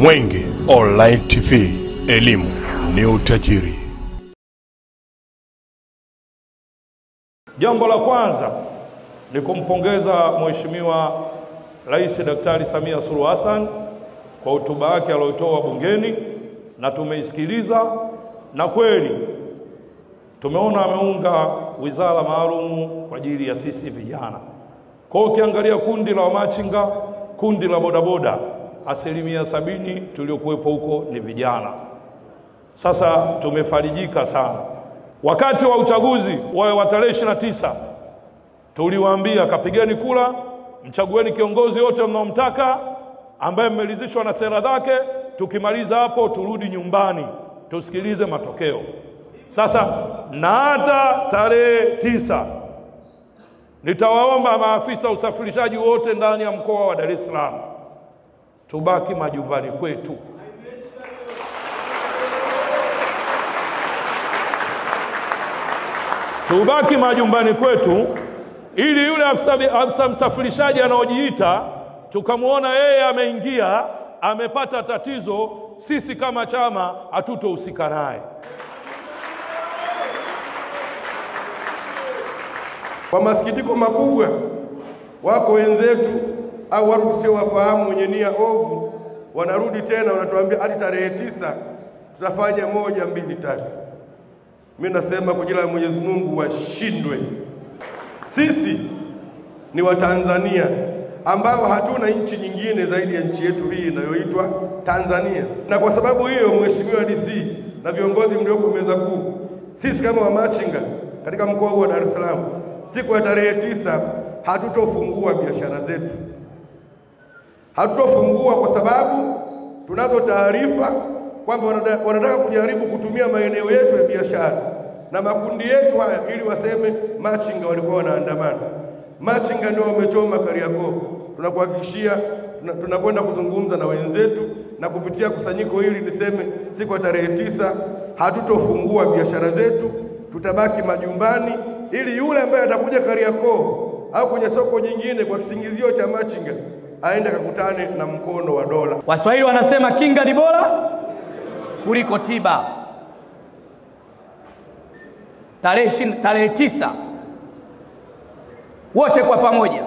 Mwenge Online TV, elimu ni utajiri. Jambo la kwanza ni kumpongeza Mheshimiwa Rais Daktari Samia Suluhu Hassan kwa hotuba yake aliyotoa bungeni, na tumeisikiliza na kweli tumeona ameunga wizara maalum kwa ajili ya sisi vijana. Kwa hiyo ukiangalia kundi la wamachinga, kundi la bodaboda, 70% tuliokuwepo huko ni vijana. Sasa tumefarijika sana. Wakati wa uchaguzi wa tarehe 29 tuliwaambia kapigeni kula, mchagueni kiongozi wote mnaomtaka ambaye mmelizishwa na sera zake, tukimaliza hapo turudi nyumbani tusikilize matokeo. Sasa na hata tarehe 9 nitawaomba maafisa usafirishaji wote ndani ya mkoa wa Dar es Salaam tubaki majumbani kwetu. Tubaki majumbani kwetu ili yule afisa msafirishaji anaojiita tukamuona yeye ameingia amepata tatizo, sisi kama chama hatutohusika naye. Kwa masikitiko makubwa, wako wenzetu au watu tusiowafahamu wenye nia ovu wanarudi tena wanatuambia hadi tarehe 9 tutafanya 1, 2, 3. Mimi nasema kwa jina la Mwenyezi Mungu washindwe. Sisi ni Watanzania ambao hatuna nchi nyingine zaidi ya nchi yetu hii inayoitwa Tanzania. Na kwa sababu hiyo, Mheshimiwa DC na viongozi mlioko meza kuu, sisi kama wamachinga katika mkoa huu wa Dar es Salaam, siku ya tarehe 9 hatutofungua biashara zetu. Hatutofungua kwa sababu tunazo taarifa kwamba wanataka kujaribu kutumia maeneo yetu ya biashara na makundi yetu haya ili waseme machinga walikuwa wanaandamana, machinga ndio wamechoma Kariakoo. Tunakuhakikishia tunakwenda kuzungumza na wenzetu, na kupitia kusanyiko hili niseme siku ya tarehe 9 hatutofungua biashara zetu, tutabaki majumbani ili yule ambaye atakuja Kariakoo au kwenye soko nyingine kwa kisingizio cha machinga aende akakutane na mkono wa dola. Waswahili wanasema kinga ni bora kuliko tiba. Tarehe 9 wote kwa pamoja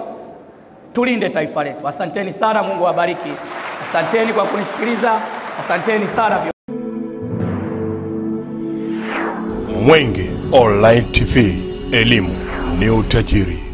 tulinde taifa letu. Asanteni sana, Mungu awabariki. Asanteni kwa kunisikiliza. Asanteni sana. Mwenge Online TV, elimu ni utajiri.